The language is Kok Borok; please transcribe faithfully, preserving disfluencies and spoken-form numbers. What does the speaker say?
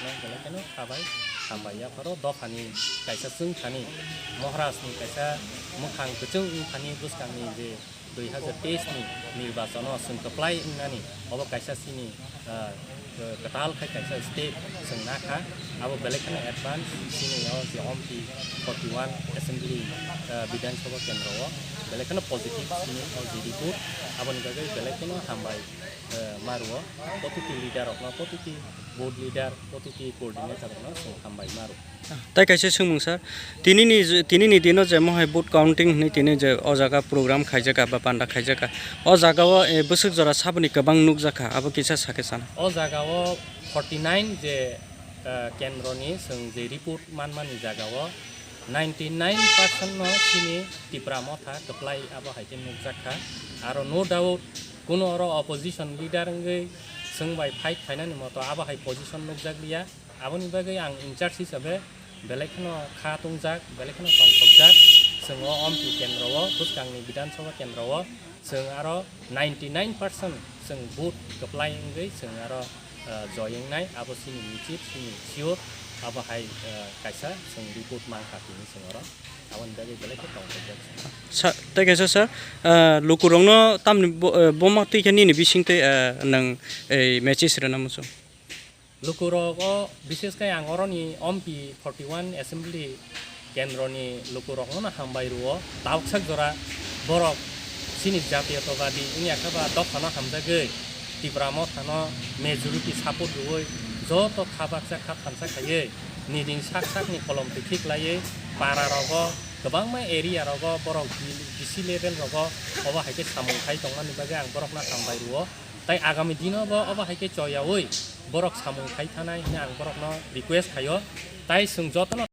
Belai kheno khabai hambai yapharo dophani kaisa chwngthani Maharajni kaisa mwkhang kwchwng wngthani bwskangni je dui hazar teis ni nirbachono chwng kwplai wngnani obo kaisa chini, ah, kwtal khai kaisa step chwng nakha. Abo belai kheno advance chini o je Ompi forty one assembly, ah, Bidhan Sabha kendro o belai kheno positive chini o je report, aboni bagwi belai kheno hambai, ah, maruo protiti leader rokno, protiti booth leader, protiti coordinator rokno chwng hambai maru. Tai kaisa swngmung sir, tinini je, tinini dino je mohai vote counting hwnwi tini je o jaga program khaijaka ba panda khaijaka, o jaga o, eh, bwswk jora saboni kwbang nukjakha, abo kisa sakhe sana. O jaga o forty nine je, eh, kendroni chwng je report manmani jaga o ninety nine percent no chini Tipra Motha kwplai abo hai khe nukjakha. Aro no doubt kuno oro opposition leader wngwi chwng bai fight khainani moto abo hai position nukjakliya. Aboni bagwi ang in charge hisabe belai kheno kha tongjak, belai kheno tongthokjak. Chwng o Ompi kendro o, bwskangni Bidhan Sabha kendro o chwng aro ninety nine percent chwng vote kwplai wngwi chwng aro, ah, joy wngnai. Abo chini nichit, chini sure. Abo hai, ah, kaisa chwng report mankha tini chwng oro. Aboni bagwi belai khe tongthokjak. Sa-, tei kaisa sir, ah, lukurokno tamni bo-, eh, boma twi khe nini bising tei, ah, nwng ei message rwna muchung? Lukurok o, bises khe ang oroni Ompi forty one assembly kendroni lukurokno no hambai rwo. Tabuksak jora borok chini jatiyotabadi wngya khe ba dophano hamjagwi Tipra Mothano majority support rwwi joto kha baksa kha thansa khaiwi nini sak sakni kolom twi khiklaiwi para rogo kwbangma area rogo borok D C level rogo obo hai khe samung khai tongmani bagwi ang borokno hambai rwo. Tai agami dino bo obo hai khe choyaui borok samung khai thanai hwnwi ang borokno request khaio. Tai chwng jotono